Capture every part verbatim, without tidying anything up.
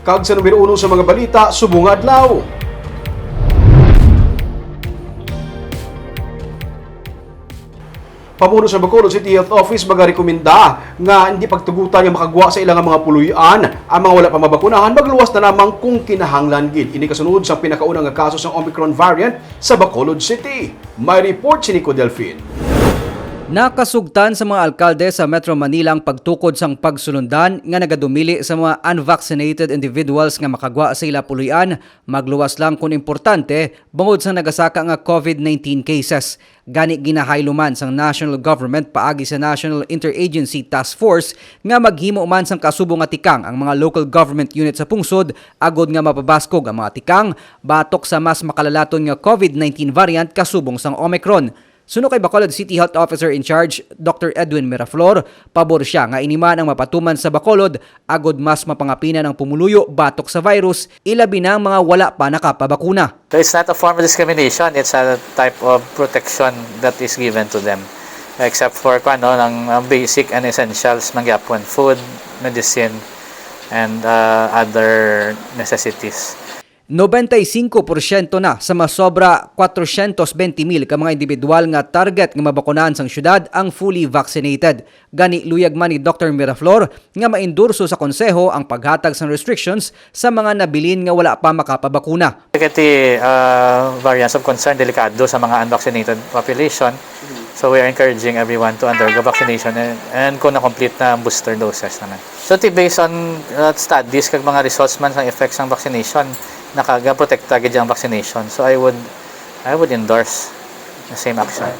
Kag sa numero uno sa mga balita subong nga adlaw. Pamuno sa Bacolod City Health Office magarekomenda nga hindi pagtugutan nga makagwa sa ilang mga puloy-an ang mga wala pa mabakunahan, magluwas na lamang kung kinahanglan gid. Ini kasunod sa pinakauna nga kaso sang Omicron variant sa Bacolod City. May report si Nico Delfin. Nakasugtan sa mga alkalde sa Metro Manila ang pagtukod sang pagsulundan nga nagadumili sa mga unvaccinated individuals nga makagwa sa ila puloy-an, magluwas lang kon importante, bangod sang nagasaka nga COVID nineteen cases. Gani, ginahaylo man sang national government paagi sa National Interagency Task Force nga maghimo man sang kasubong nga tikang ang mga local government unit sa pungsod agod nga mapabaskog ang mga tikang batok sa mas makalalaton nga COVID nineteen variant kasubong sang Omicron. Suno kay Bacolod City Health Officer in Charge, Doctor Edwin Miraflor, pabor siya nga ini man ang mapatuman sa Bacolod agod mas mapangapinan ang pumuluyo batok sa virus, ilabi na ang mga wala pa nakapabakuna. So it's not a form of discrimination, it's a type of protection that is given to them. Except for, kuwan, no, ang, ang basic and essentials man gyapon, food, medicine, and uh, other necessities. Nobenta y singko porsyento na sa masobra kwatrosyentos bente mil ka mga individual nga target nga mabakunahan sang syudad ang fully vaccinated. Gani, luyag man ni Doctor Miraflor nga maendorso sa konseho ang paghatag sang restrictions sa mga nabilin nga wala pa makapabakuna. Kay ti, ah, variants of concern, delikado sa mga unvaccinated population. So we are encouraging everyone to undergo vaccination and, and kung na-complete na ang booster doses naman. So ti based on, uh, studies kag mga results man sa effects ng vaccination, nakaga-protekta gid ang vaccination. So I would I would endorse the same action.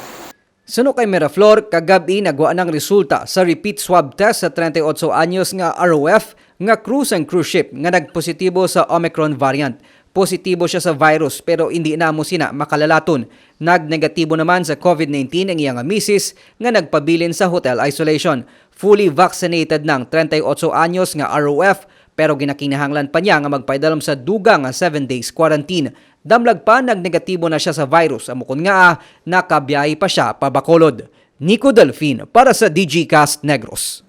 Suno kay Miraflor, kagab-i nagwa ang resulta sa repeat swab test sa treinta y ocho anyos nga R O F nga crew sang cruise ship nga nagpositibo sa Omicron variant. Positibo siya sa virus pero hindi na mo sina makalalaton. Nagnegatibo naman sa COVID nineteen ang iya nga misis nga nagpabilin sa hotel isolation. Fully vaccinated ng treinta y ocho anyos nga R O F pero ginakinahanglan pa niya nga magpaidalom sa dugang nga seven days quarantine. Damlag pa, nagnegatibo na siya sa virus, amo kon ngaa nakabiyahe pa siya pa Bacolod. Nico Delfin para sa Digicast Negros.